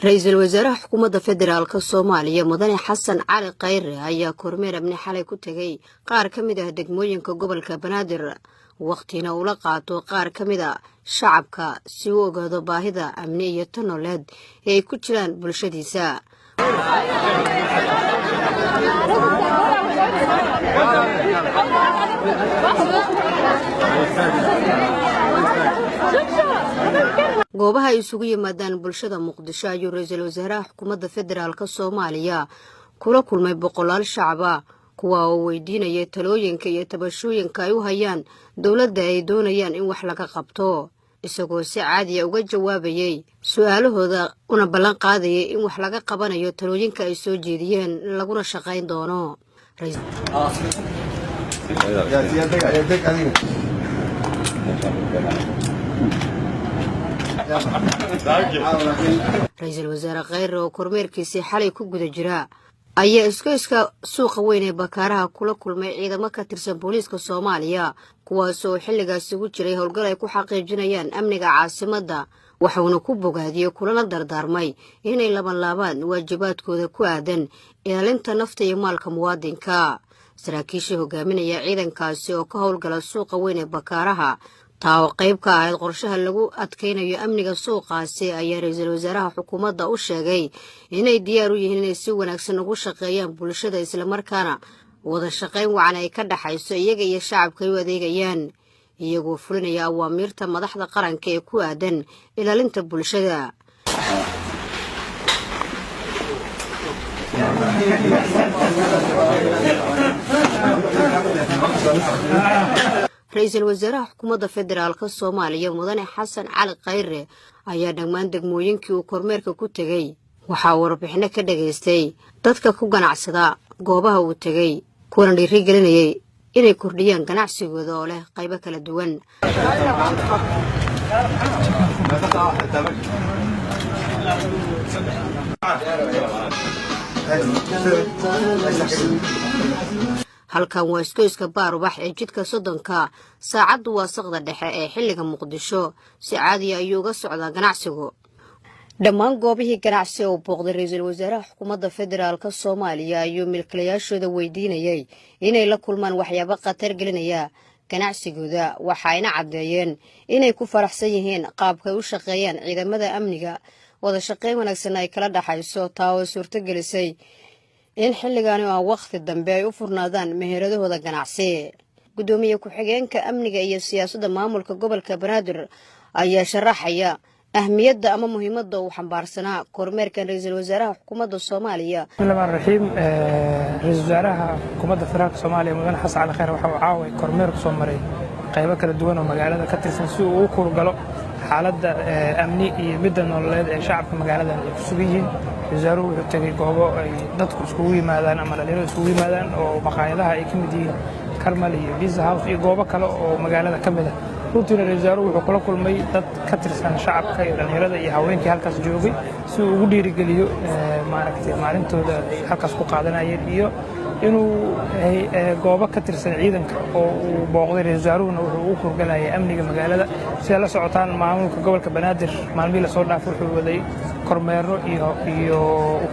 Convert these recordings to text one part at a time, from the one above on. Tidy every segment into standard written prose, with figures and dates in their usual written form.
Ra-iisul wasaaraha xukuumadda federaalka Soomaaliya, Mudane Xasan Cali Khayre, ayaa kormeer amni xalay ku tegay qaar ka mid ah degmooyinka gobolka Banaadir, wakhtina ula qaato qaar ka mid ah shacabka si uu ogaado baahida amni iyo tan nololeed ee ay ku jiraan bulshadiisa. Goobaha ay isugu yimaadaan bulshada Muqdisho ayuu ra-iisul wasaaraha xukuumadda federaalka Soomaaliya kula kulmay boqolaal shacab ah, kuwa oo weydiinaya talooyinka iyo tabashooyinka ay u hayaan dowladda ay doonayaan in wax laga qabto, isagoo si caadiya uga jawaabayay su-aalahooda una ballan qaadayay in wax laga qabanayo talooyinka ay soo jeediyeen laguna shaqayn doono. Ra-iisul wasaare Kheyre oo kormeerkiisii xalay ku guda jira ayaa iskoyska suuqa weyn ee Bakaaraha kula kulmay ciidamo ka tirsan booliiska Soomaaliya, kuwaas oo xilligaas ugu jiray howlgal ay ku xaqiijinayaan amniga caasimadda. Waxuuna ku bogaadiyey kulana dardaarmay inay labanlaabaan waajibaadkooda ku aadan ilaalinta nafta iyo maalka muwaadinka. Saraakiishii hogaaminaya ciidankaasi oo ka howlgala suuqa weyn ee Bakaaraha, taa oo qayb ka ahayd qorshaha lagu adkaynayo amniga suuqaasi, ayaa ra-iisul wasaaraha xukuumadda u sheegay inay diyaar u yihiin inay si wanaagsan ugu shaqeeyaan bulshada, islamarkaana wada shaqayn wacan ay ka dhaxayso iyaga iyo shacabka ay u adeegayaan, iyagoo fulinaya awaamiirta madaxda qaranka ee ku aadan ilaalinta bulshada. Ra-iisul wasaaraha xukuumadda federaalka Soomaaliya, Mudane Xasan Cali Khayre, ayaa dhammaan degmooyinkii uu kormeerka ku tegey waxaa uu warbixino ka dhagaystay dadka ku ganacsada goobaha uu tegey, kuwana dhiirigelinayay inay kordhiyaan ganacsigooda oo leh qaybo kala duwan. Halkan waa iskoyska Baarubax ee jidka 30-ka. Saacaddu waa saqda dhexe ee xilliga Muqdisho. Si caadiya ayuu uga socdaa ganacsigu dhammaan goobihii ganacsi oo booqday. Ra-iisul wasaaraha xukuumadda federaalka Soomaaliya ayuu milkilayaashooda weydiinayay inay la kulmaan waxyaabo khatar gelinaya ganacsigooda, waxayna caddeeyeen inay ku faraxsan yihiin qaabkay u shaqeeyaan ciidamada amniga, wada shaqayn wanaagsan ay kala dhaxayso, taa oo suurto gelisay in xilligaani oo wakhti dambe ay u furnaadaan meheradahooda ganacsi. Guddoomiye ku-xigeenka amniga iyo siyaasadda maamulka gobolka Banaadir ayaa sharaxaya ahmiyadda ama muhiimadda uu xambaarsanaa kormeerkan ra-iisul wasaaraha xukuumadda Soomaaliya. Bismillahi rahmaani raxiim. Ra-iisul wasaaraha xukuumadda federaalka Soomaaliya, Mudane Xasan Cali Khayr, waxa uu caaway kormeer ku soo maray qaybo kala duwan oo magaalada ka tirsan si uu u kuurgalo xaaladda amni iyo midda nololeed ee shacabka magaaladan ay ku sugan yihiin. Ra-iisul wasaaruhu wuxuu tegey goobo ay dadku iskugu yimaadaan ama dhalinyaradu iskugu yimaadaan oo maqaayadaha ay ka mid yihiin Karmal iyo Visa House iyo goobo kale oo magaalada ka mid ah. Runtiina ra-iisul wasaaruhu wuxuu kula kulmay dad ka tirsan shacabka iyo dhalinyarada iyo haweenkii halkaas joogay si uu ugu dhiirigeliyo maaragtay maalintooda ay halkaas ku qaadanayeen, iyo inuu goobo ka tirsan ciidanka oo uu booqday. Ra-iisul wasaaruhuna wuxuu ugu kurgalayay amniga magaalada. Sida la socotaan, maamulka gobolka Banaadir maalmihii lasoo dhaafay wuxuu waday kormeero iyo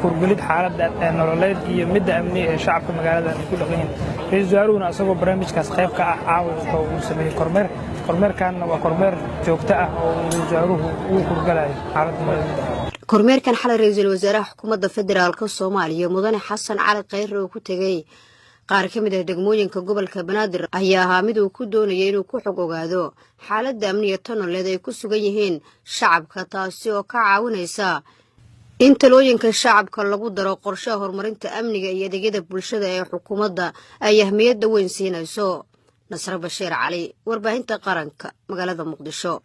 kurgelid xaaladda nololeed iyo midda amni ee shacabka magaalada ay ku dhaqan yihiin. Ra-iisul wasaaruhuna isagoo barnaamijkaas qayb ka ah caawa wuxuu uu sameeyey kormeer. Kormeerkanna waa kormeer joogto ah oo uu ra-iisul wasaaruhu ugu kurgalayo xaaladda nololeed. Kormeerkan xalay ra-iisul wasaaraha xukuumadda federaalka Soomaaliya, Mudane Xasan Cali Khayre, oo ku tegey qaar ka mid ah degmooyinka gobolka Banaadir ayaa ahaa mid uu ku doonayay inuu ku xog ogaado xaaladda amniga tanoleed ay ku sugan yihiin shacabka, taasi oo ka caawinaysa in talooyinka shacabka lagu daro qorshaha horumarinta amniga iyo adeegyada bulshada ee xukuumadda ay ahmiyadda weyn siinayso. Nasre Bashiir Cali, warbaahinta qaranka, magaalada Muqdisho.